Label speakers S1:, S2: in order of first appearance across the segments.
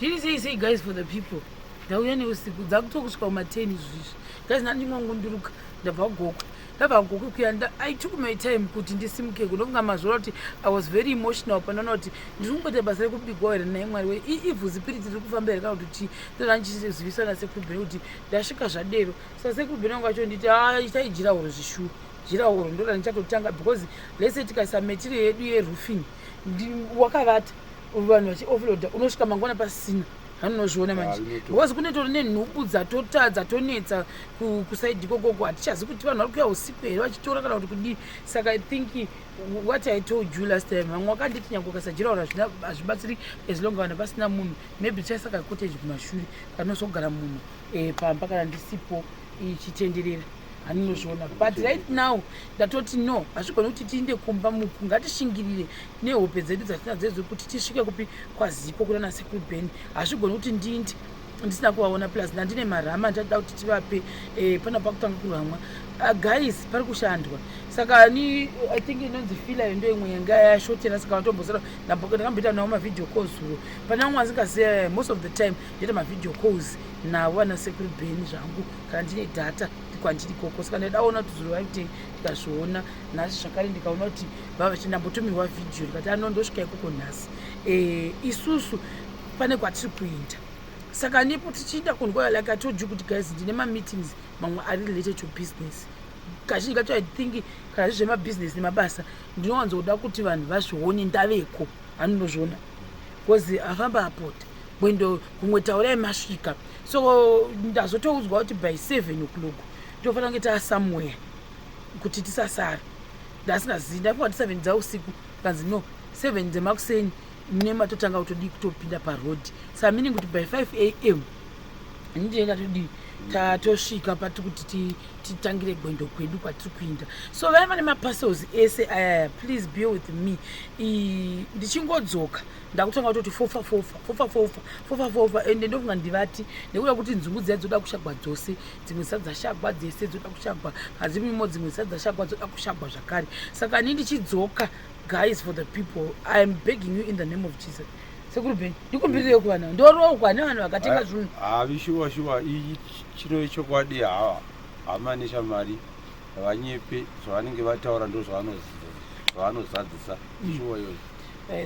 S1: Zviri sei sei guys for the people. Ndauya neusiku dzakutokusvika kuma 10 izvizvi. Guys ndandingongunduruka ndabva kugokwe. Ndabva kugokwe kuya I took my time kuti ndisimuke kunofunga mazvora kuti I was very emotional panoona kuti ndiri kungoita basa rekubigwa here naye Mwari we evil spirit riri kufamba here kana kuti chii. Ndoda ndichizivisa nasekuru Bheni kuti ndasvika zvadero. Saka sekuru Bheni vangu vacho nditi ah itai jira horo zvishuwa. Jira horo ndoda ndichatotanga because let's say tikaisa material yedu yeroofing wakavata vanhu vachi offloada unosvika mangwana pasina. Hanonozviona manje because kunetori nenhubu dzatota dzatonetsa kusaidi ikokoko hatichazi kuti vanhu vari kuya usiku here vachitora kana kuti kudii. Saka I think what I told you last time, vamwe vakanditi nyange ukasajiraura hazvibatsiri as long vanhu pasina munhu. Maybe tichaisa kacottage kumashure kanozogara munhu pamba kana ndisipo ichitenderera. Handinozviona, but right now ndatoti no, hazvigoni kuti tiinde kumba muku. Ngatishingirire nehope dzedu dzatinadzo idzo kuti tisvike kupi kwaziko kuna nasekuru Ben. Hazvigoni kuti ndinde ndisina kuvaona, plus ndandine marama ndachada kuti tivape pana pakutanga kuramwa. Guys, pari kushandwa. Saka ni I think inonzi filler iyo ndo imwe yanga yashotera. Saka vatombosara ndakamboita navo mavideo calls zuro. Pane vamwe vasingaziva, most of the time ndoita mavideo calls navo vana sekuru Ben zvangu kana ndine data kwandiri ikoko. Saka ndaidaona kuti zuro vaitei, ndikazviona nhasi zvakare, ndikaona kuti vava ndambotumirwa vhidhiyo, ndikati ano ndosvika ikoko nhasi. Isusu pane kwatiri kuenda, saka nepo tichienda kunhu, like I told you kuti guys, ndine mameetings mamwe ari related to business. Kazhinji kacho I think kana zviri zvemabhizinesi nemabasa ndinowanzoda kuti vanhu vazvione ndaveko. Hanonozviona because afamba apota gwendo kumwe taurai masvika. So ndazotoudzwa kuti by 7 o'clock tofanira kunge taa somewhere kuti tisasara. Ndasingazivi, ndafunga kuti 7 dzausiku, kanzi no, 7 dzemakuseni nematotanga kutodii kutopinda paroad. Saka meaning kuti by 5 am ndinoenda todii tatosvika pati kuti titangire gwendo kwedu kwatiri kuinda. So vaya vane maparcels ese ayaya, please be with me. Ndichingodzoka ndakutanga kutoti fofa fofa fofa fofa fofa fofa. Ende ndofunga ndivati nekuda kuti nzungu dziya dzoda kushagwa dzose, dzimwe dzisati dzashagwa dzese dzoda kushagwa, hadzimimo dzimwe dzisati dzashagwa dzoda kushagwa zvakare. Saka ni ndichidzoka, guys, for the people, I am begging you in the name of Jesus. Sekuru Ben, ndikumbirireyo kuvana ndorogwa nevanhu vakatenga zvinhu.
S2: Havi, shuwa shuwa, chiro chokwadi. Hama neshamari vanyepe, zvavanenge vataura ndo zvavanozadzisa, shuwa iyoyo.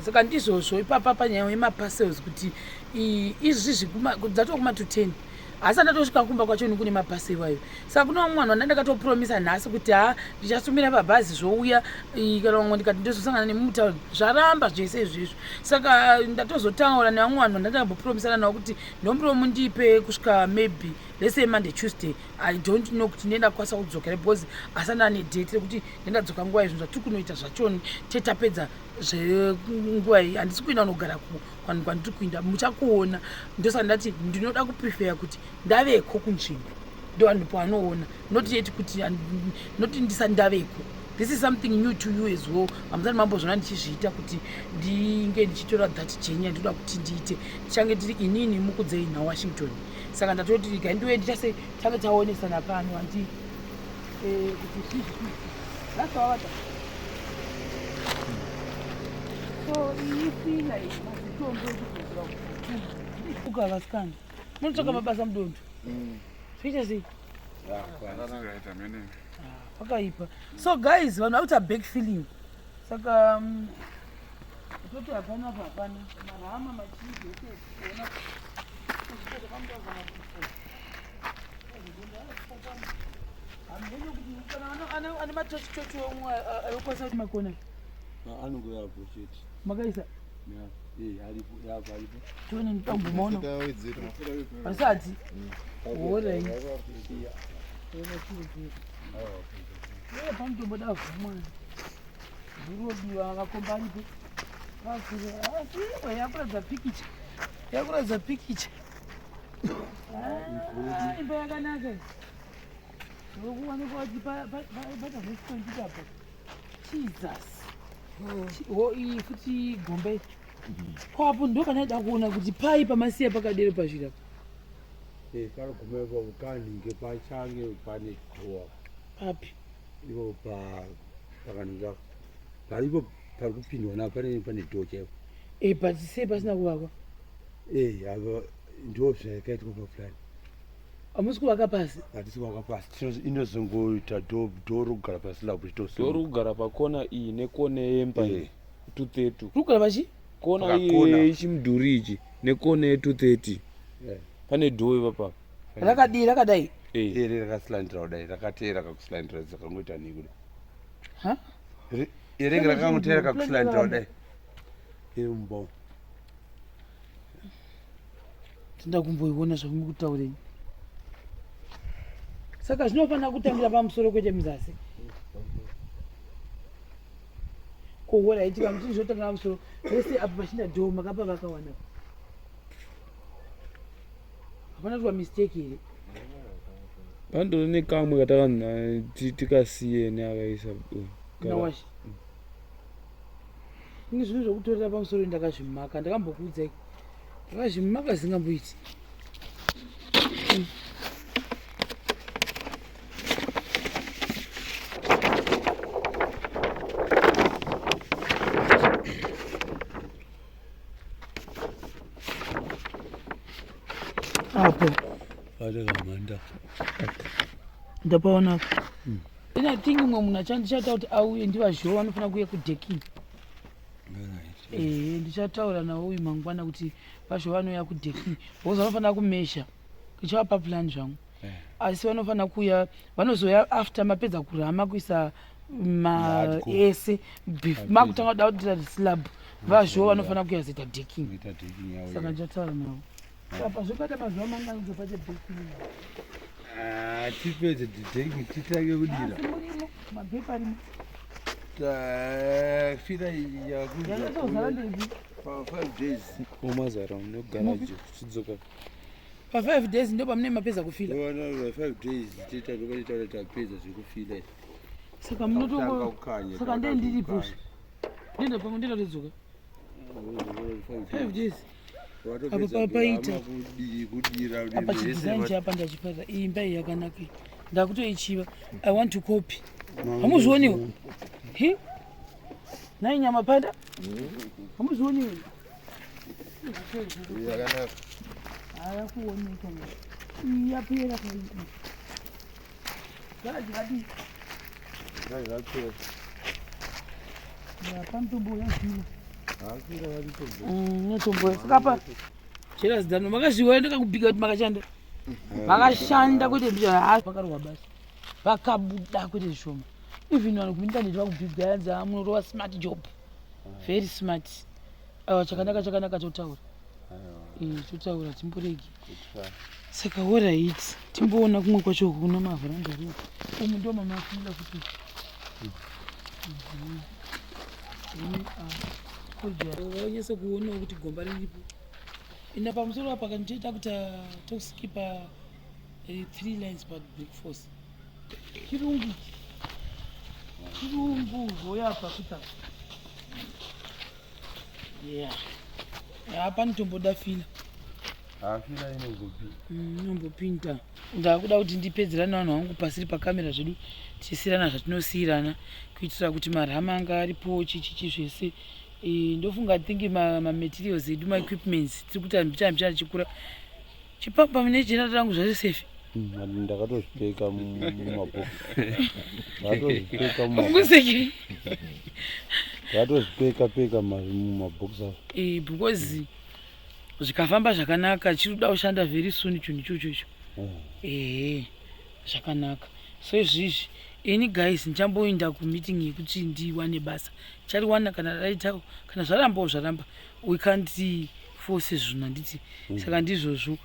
S1: Saka ndizvozvo ipapa panyaya yemaparcels kuti izvizvi dzatova kuma to 10, asi andatosvika kumba kwacho ni kune maparcel ayo. Saka kuna vamwe vanhu vanda ndakatopromisa nhasi kuti ha, ndichasumira pabhazi zvouya, kana vamwe ndikati ndozosangana nemumutauni, zvaramba zvese izvizvo. Saka ndatozotaura nevamwe vanhu vandandakambopromisana navo kuti ndomuriwo mundipe kusvika maybe let's say Monday, Tuesday. I don't know kuti ndenda kukwanisa kudzokera because asana nedate rekuti ndendadzoka nguva izvo zvatiri kunoita zvachoni tetapedza zvenguva iyi. Handisi kuenda kunogara kwandiri kuinda, muchakuona. Ndosaka ndati ndinoda kuprefera kuti ndaveko kunzvimbo ndo vanhu pavanoona, not yet kuti not ndisati ndaveko. This is something new to you as well. Hamusati mambozvona ndichizviita kuti ndinge ndichitora that journey yandinoda kuti ndiite. Tichange tiri inini, Mukudzei naWashington. Saka ndatoti regai ndiuye ndichase tange taonesana pano handi kuti zvizvi zvasawavata. So iyi filler iyi, mazitombo ekudzosera uka. Vasikana munotsvaka mabasa mudondo, zvoita sei? Pakaipa. So guys, vanhu vakuita back filling. Saka toti hapana apa, hapana marama machii zvese kuona. Ane matochi omwe anokwanisa kuti makona.
S2: Anongoyapo chete.
S1: Makaisa.
S2: Aripo, yapo, aripo.
S1: Tione nditambomaona asati horai pamutomboda vhumwana zvirodiwa vakomba aripo. Asi yakuratidza pikicha, yakuratidza pikicha. Imba yakanaka kuwanikwa kuti paita restaurant apa. Jesus, ho, iyi futi gombe kwapo ndo kana ida kuona kuti pai pamasiya pakadero pazvira.
S2: Paroguma ipapo kanhinge pachange pane door.
S1: Papi?
S2: Ipo pakanhinga paripo pari kupindwa napo, pane door chaipo.
S1: But sei pasina kuvakwa?
S2: Eh, ava ndo zvakaitwa paplan.
S1: Hamusi kuvaka pasi?
S2: Hatisi kuvaka pasi. Inozongoita door door rokugara pasi lapo
S3: chitosimuka. Door rokugara pakona iyi nekona yemba iyi. 230.
S1: Rokugara pachi?
S3: Kona iyi yechimudhuri ichi nekona ye 230. Pane door ipapa.
S1: Rakadii rakadai?
S2: Eh, eh rakaslandira kudai, rakateera kakuslandira dzakangoita nei kudai.
S1: Ha?
S2: Renge rakangoteera kakuslandira kudai. Iri mumba umu.
S1: Tinoda kumboiona zvamuri kutaurei. Saka zvinofanira kutangira pamusoro kwete muzasi. Kohora itika muti zvotanga pamusoro. Vese apo pachina door makapa vakawana. Hapana kuitwa mistake here?
S3: Pandori nekamwe katakanzi tikasiye neakaisa
S1: Nawashi. Ini zvinhu zvekutorera pamusoro ndakazvimaka ndakambokuudzai ndakazvimaka zvisingamboiti. Apo.
S2: Pachakamhanda.
S1: Ndapaona. Ini I think mumwe munhu achandichaita kuti auye ndivazhou vanofanira kuuya kudecking. Eh, ndichataura nawo uyu mangwana kuti vazhou vanouya kudecking because vanofanira kumesha. Ndichavapa plan zvangu. Asi vanofanira kuuya vanozouya after mapedza kurama kuisa ma ese makutanga kuda kudira slab vazhou vanofanira kuuya zoita decking. Saka ndichataura navo. Apa zvobata mazuva mangani kuti upate decking?
S2: Ah, tipedze decking titange kudira.
S1: Asi murimo mabepa arimo.
S2: Tafira
S1: Yakatozara ndeipi?
S2: Pa 5 days.
S3: Umazara unogaraji chidzoka.
S1: Pa 5 days ndo pamune mapedza kufila.
S2: Wana 5 days tiita ndopaita tapedza zvekufila.
S1: Saka munotongo saka ndiye ndiripo. Ndenda pamwe ndenda todzoka. 5 days. Apa papaita. Apa chidesign chapa ndachifarira. Iyi imba iyi yakanaka. iyi. Ndakutoichiva. I want to copy. Hamuzvioniwo? Hi? Nhai nyama pada? Hamuzvioniwo?
S2: Yakanaka.
S1: Haya kuoneka. Iyi yapera kai. Garaji radii?
S2: Garaji rapera.
S1: Ya panotombo yafira.
S2: Hafira varitombo.
S1: Notombo. Saka apa chera zidano makazviona ndakakubika kuti makashanda. Makashanda kwete mbira ha pakarohwa basa. Vakabuda kwete zvishoma. Even vanhu kuinternet vakubhiga yanzi ha munorova smart job. Very smart. Awa chakanaka chakanaka totaura. Eh, totaura timboregi. Saka alright timboona kumwe kwacho kuna mavharanda ari uku. Umu ndo mamafila futi. Vanyatso kuonawo kuti gomba riripo. Ina pamusoro apa kana tichiita kuti toskipa 3 lines pa break force. Chirungu. Chirungu voya apa kuta. Yeah. Hapana tomboda fila.
S2: Fila inombopinda.
S1: Inombopinda. Ndakuda kuti ndipedzerane vanhu vangu pasiri pakamera zvedu tichisiyirana zvatinosiyirana kuitira kuti marama anga aripo chichichi zvese. Ndofunga think ma materials edu ma-equipments tiri kuita mbichana mbichana tichikura. Chipapa negenerator rangu zvese safe.
S2: Ndakatozvipeka mumabhokisi. Ndakatozvipeka mumabhokisi.
S1: Museki.
S2: Ndakatozvipeka peka mumabhokisi acho.
S1: Because zvikafamba zvakanaka chiri kuda kushanda very soon chinhu ichocho icho. Ehe zvakanaka. So izvizvi ini guys ndichamboenda kumeeting yekuti ndiwane basa. Chariwana kana raitawo kana zvarambawo zvaramba. We can't force zvinhu handiti. Saka ndizvozvo.